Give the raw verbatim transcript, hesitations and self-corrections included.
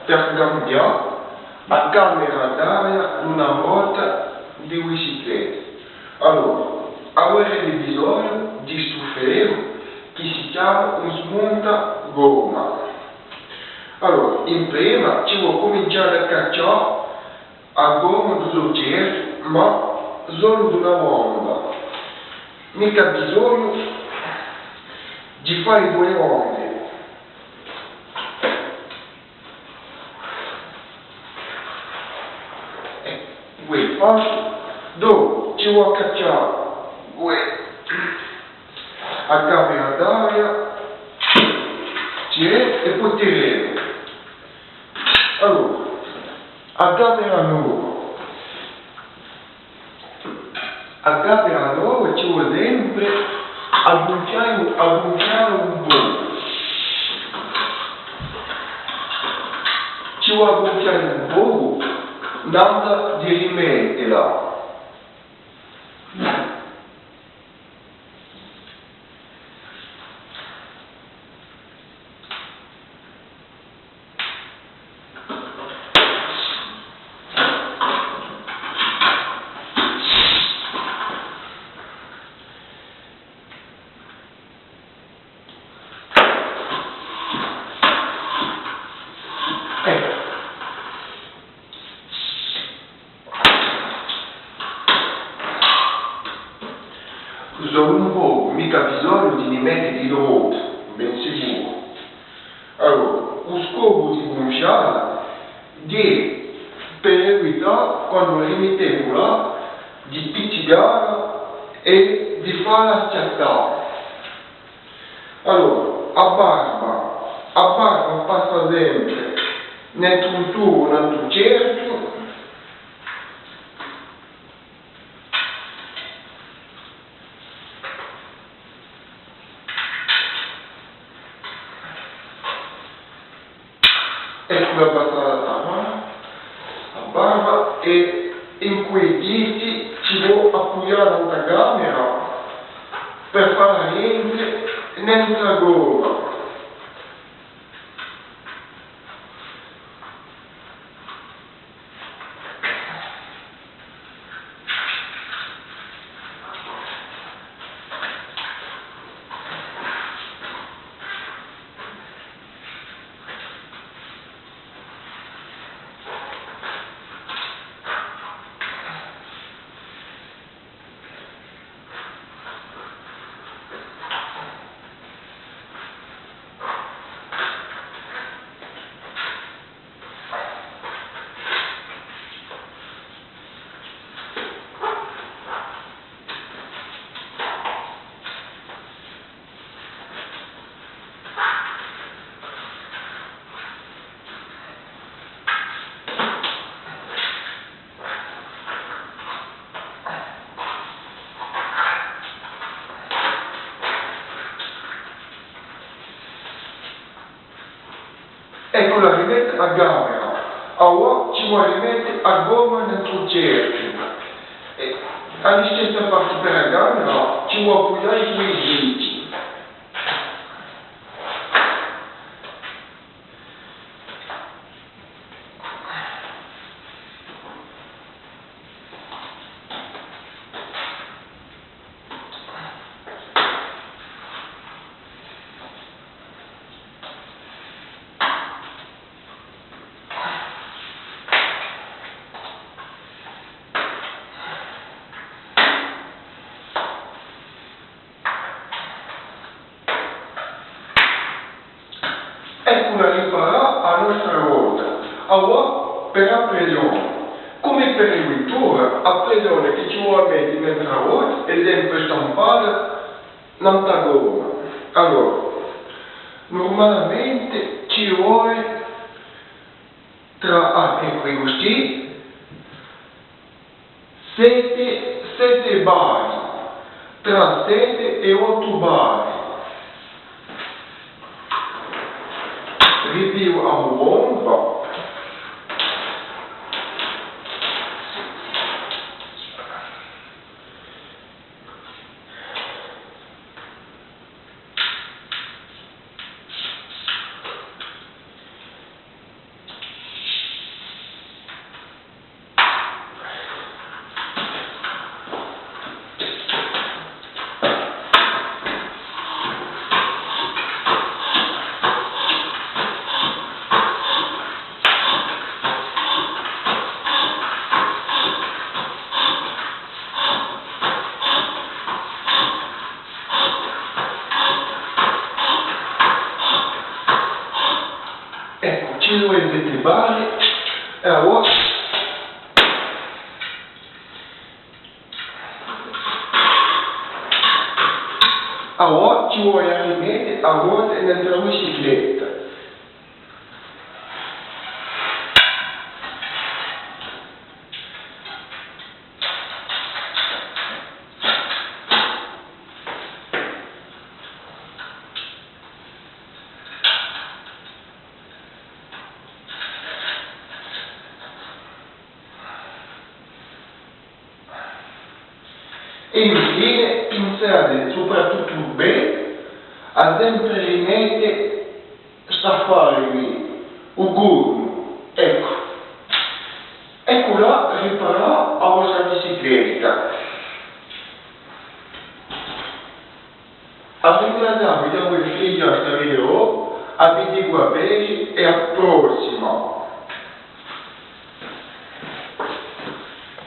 Per cambià a camera d'aria d'una rota di bicicletta. Allora, averete bisognu di stu ferru chì si chjama un smuntagomma. Allora, in prima ci vole cumincià à caccià a gomma di u so cerchju, ma solu d'una banda. Micca bisognu di fà duie bande. Eh, uè, fattu, dopu ci vole à caccià, uè, a camera d'aria, ci hè, è po tiremu. Allora, a camera nova. A camera nova ci vole sempre à gunfià, à gunfià un pocu. Ci vole à gunfià un pocu, nanzu di rimettela. Eccu. Solu un pocu, micca bisognu di ni mette di troppu, ben sicuru. Allora, u scopu di gunfialla hè per evità, quandu rimettemu là, di pizzicalla è di falla schiattà. Allora, a barba, a barba passa sempre nant'à un tubu, nant'à un cerchju. Eccu a passata a manu, a barba, è in quei diti ci vole à appughjà a camera per falla rientre nant'à a gomma. Eccu, a rimette a camera. Avà ci vole à rimette a gomma nant'à u cerchju. È a listessa parte per a camera, ci vole à appughjà i dui diti. Eccu, a riparà a nostra rota. Avà per a pressione. Cum'è per a vittura, a pressione chì ci vole à mette nant'à a rota hè sempre stampata nant'à a gomma. Allora, nurmalamente ci vole trà, ah, eccu, custì, sette, sette bari, trà sette è ottu bari. Ripigliu a mo bomba. Poi mettite pari, è avà, avà ci vole à rimette a ruota in a bicicletta. È infine, pinsate soprattuttu bè à sempre rimette st'affare quì, u cornu, eccu. Eccu là, riparà a vostra bicicletta. À ringrazià vi da voi figlioli sta video, à vidicci à vede è à a prossima.